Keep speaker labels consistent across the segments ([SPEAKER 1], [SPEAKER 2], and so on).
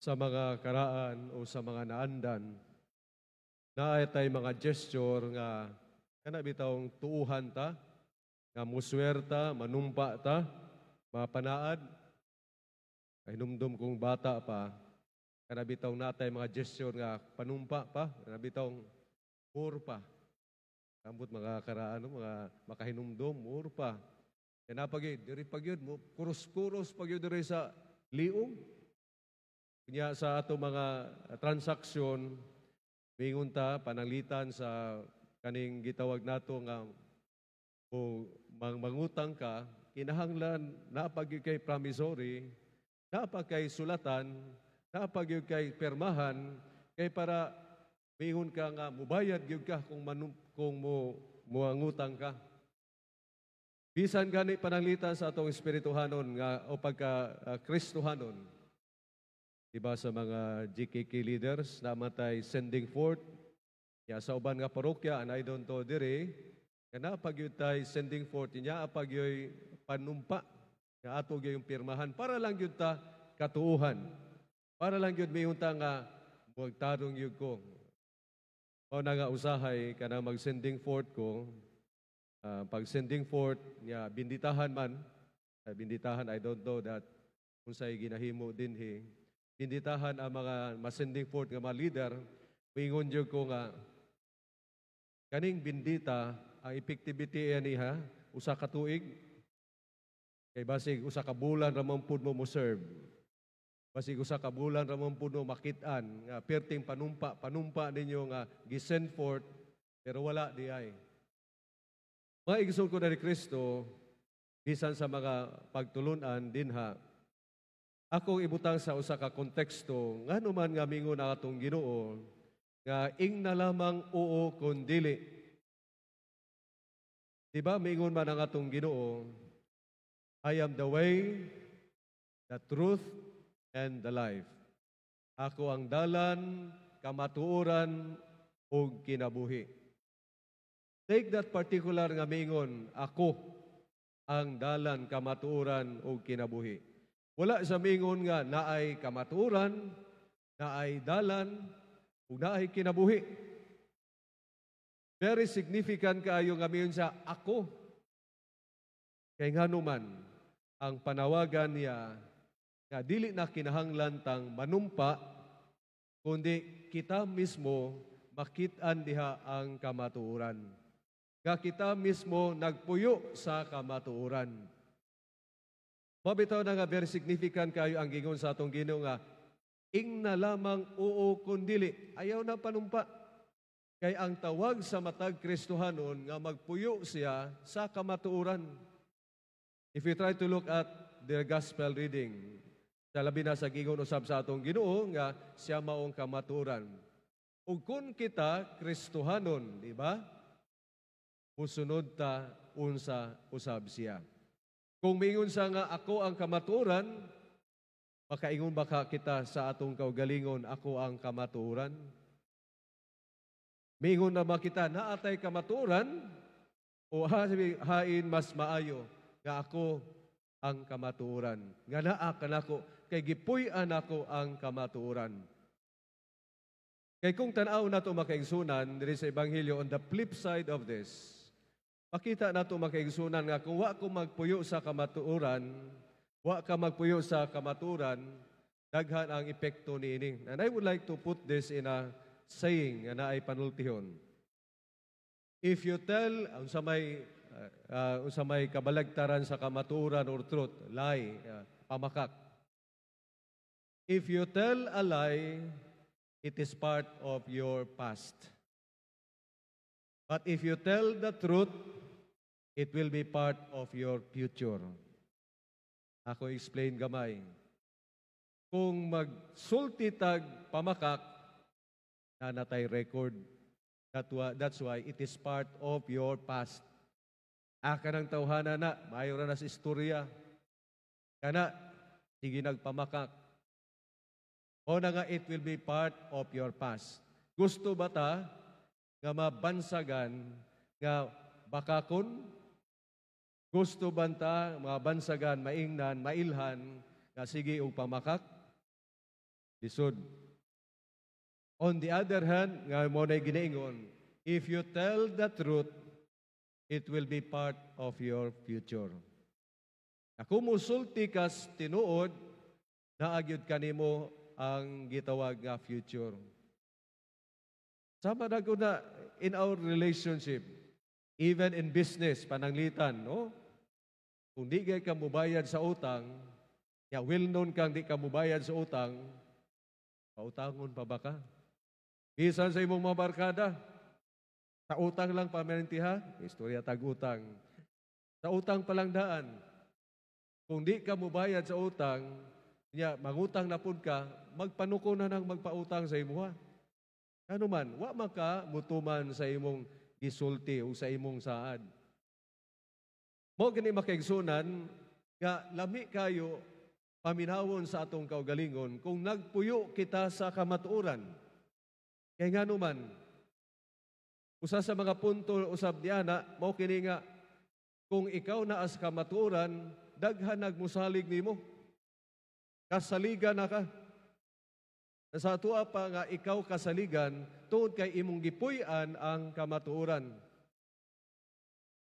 [SPEAKER 1] Sa mga karaan o sa mga naandan, naay tay mga gesture nga kana bitawng tuuhan ta, nga muswerta, manumpa ta, mapanaad. Ay numdum kong bata pa, kana bitaw natay mga gesture nga panumpa pa, kana bitawng mur pa. Ambot mga karaan, no, mga makahinumdum, mur pa. Kaya napagid, diri pa gyud mo, kuros-kuros pa gyud diri sa liog. Kunya sa ato mga transaksyon, mingon ta pananglitan sa kaning gitawag nato nga o mangutang ka, kinahanglan naa pa gyud kay promissory, naa pa kay sulatan, naa pa gyud kay permahan, kay para mingon ka nga mubayad gyud ka kung mo muangutang ka. Bisan gani pananglitan sa atong espirituhanon nga o pagka Kristohanon. Diba sa mga GKK leaders naa man tay sending forth ya sa uban nga parokya, and I don't know diri kana pa gyud tay sending forth nya pa gyud panumpa nga ato gyud yung pirmahan para lang gyud ta katuuhan. Para lang gyud miingon ta nga magtarong gyud ko. Mao na nga usahay kanang mag-sending forth ko, pag sending forth nya binditahan man, binditahan, I don't know that unsay ginahimo dinhi. Binditahan ang mga ma-sending forth nga mga leader, moingon jud ko nga kaning bindita ang effectivity niya usa ka tuig, kay basig usa ka bulan ra man pud mo mo serve. Basig usa ka bulan ra man pud mo makit-an nga perting panumpa panumpa ninyo nga gi-send forth, pero wala di ay. Mga igsoon ko na ni Kristo, bisan sa mga pagtulunan dinha, akong ibutang sa usa ka konteksto ngano man nga mingon ang atong Ginoo nga ingna lamang oo kon dili. Di ba mingon man ang atong Ginoo, "I am the way, the truth, and the life. Ako ang dalan, kamatuoran, ug kinabuhi." Take that particular nga mingon, "Ako ang dalan, kamatuoran, ug kinabuhi." Wala sa mingon nga naay kamatuoran, naay dalan, ug naay kinabuhi. Very significant kaayo nga mingon sa "ako." Kay ngano man ang panawagan niya nga dili na kinahanglan tang manumpa, kundi kita mismo makit-an diha ang kamatuoran. Nga kita mismo nagpuyo sa kamatuoran. Mabitaw na nga very significant kayo ang gingon sa atong Ginoo nga ingna lamang oo kun dili. Ayaw na panumpa. Kay ang tawag sa matag Kristohanon nga magpuyo siya sa kamatuoran. If you try to look at the gospel reading, sa labi na sa gingon usab sa atong Ginoo nga siya maong kamatuoran. Ug kung kita Kristohanon, di ba? Musunod ta unsa usab siya. Kung mingon sa nga "Ako ang kamatuoran," makaingon ba ka kita sa atong kaugalingon, "Ako ang kamatuoran"? Mingon na ba kita, "Naatay kamatuoran," o hain mas maayo nga "Ako ang kamatuoran"? Nga naa kanako kay gipuy-an ako ang kamatuoran. Kay kung tan-aw nato, makaigsunan, diri sa Ebanghelyo, on the flip side of this, makita nato, makaigsunan, nga kung wa ko magpuyo sa kamatuoran, wa ka magpuyo sa kamatuoran, daghan ang epekto niini. And I would like to put this in a saying nga naay panultihon. If you tell unsa may kabalagtaran sa kamatuoran or truth, lie, pamakak. If you tell a lie, it is part of your past. But if you tell the truth, it will be part of your future. Ako explain gamay. Kung magsulti tag pamakak, naa natay record. That's why it is part of your past. Aka ng tawhana na, maayo ra na sa istorya. Kana, sige nagpamakak. O na nga it will be part of your past. Gusto ba ta nga mabansagan nga bakakon? Gusto ba ta mga bansagan, maingnan, mailhan nga sige og pamakak? Lisod. On the other hand, nga mao na ginaingon, if you tell the truth, it will be part of your future. Kung musulti kas tinuod, naa gyud kanimo ang gitawag nga future. Sama na na in our relationship, even in business, pananglitan, no? Kung di kay ka mubayad sa utang, ya well known kang di ka mubayad sa utang, pautangon pa ba ka? Bisan sa imong mga barkada, sa utang lang pamarintiha, istorya tag utang. Sa utang pa lang daan. Kung di ka mubayad sa utang, nya mangutang na pud ka, magpanuko na nang magpautang sa imuha. Ano man, wa man ka mutuman sa imong gisulti o sa imong saad. Mao gani, makaigsunan, nga lami kayo paminawon sa atong kaugalingon kung nagpuyo kita sa kamatuoran. Kay ngano man, usa sa mga punto usab niana mao kini nga kung ikaw naa sa kamatuoran, daghan nagmusalig nimo. Kasaligan na ka. Sa atoa pa nga ikaw kasaligan, tungod kay imong gipuy-an ang kamatuoran.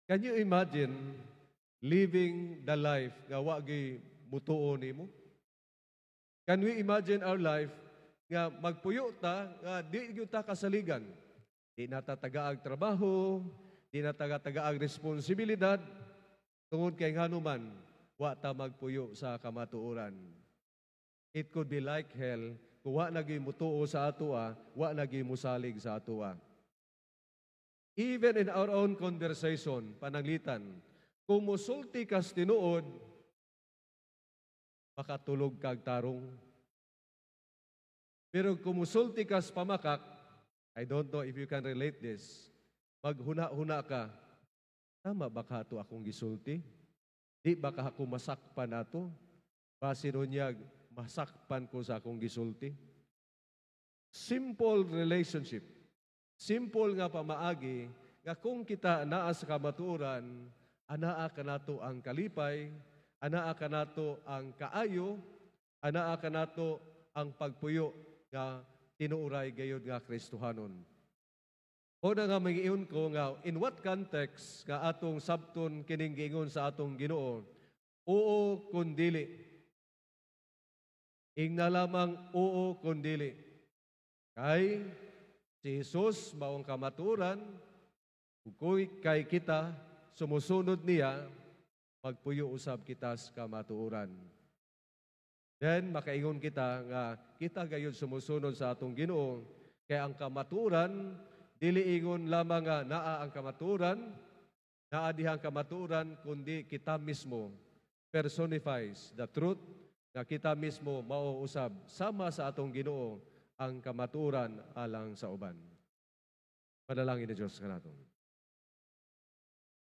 [SPEAKER 1] Can you imagine living the life nga wa gyud mutuo nimo? Can we imagine our life nga magpuyo ta nga di gyud ta kasaligan? Di na ta tagaag trabaho, di na ta tagaag responsibilidad tungod kay ngano man wa ta magpuyo sa kamatuoran. It could be like hell kung wa na gyud mutuo sa atoa, wa na gyud musalig sa atoa. Even in our own conversation, pananglitan, kung musulti kas tinuod, makatulog kag tarong. Pero kung musulti kas pamakak, I don't know if you can relate this, maghuna-huna ka, "Tama ba ka ato akong gisulti? Di ba ka ako masakpan ato? Basin unyag, masakpan ko sa akong gisulti." Simple relationship. Simple nga pamaagi nga kung kita naa sa kamatuoran, anaa kanato ang kalipay, anaa kanato ang kaayo, anaa kanato ang pagpuyo nga tinuoray gayud nga Kristohanon. Una nga mangiyon ko nga in what context nga atong sabton kining giingon sa atong Ginoo? Oo kun dili. Ingna lamang oo kun dili. Kay si Jesus maong kamatuoran, ug kay kita sumusunod niya, magpuyo usab kita sa kamatuoran. Then makaingon kita nga kita gayud sumusunod sa atong Ginoo kay ang kamatuoran, dili ingon lamang nga naa ang kamatuoran, naa diha ang kamatuoran, kundi kita mismo personifies the truth, nga kita mismo mao usab sama sa atong Ginoo ang kamatuoran alang sa uban. Panalangin ni Dios kanato.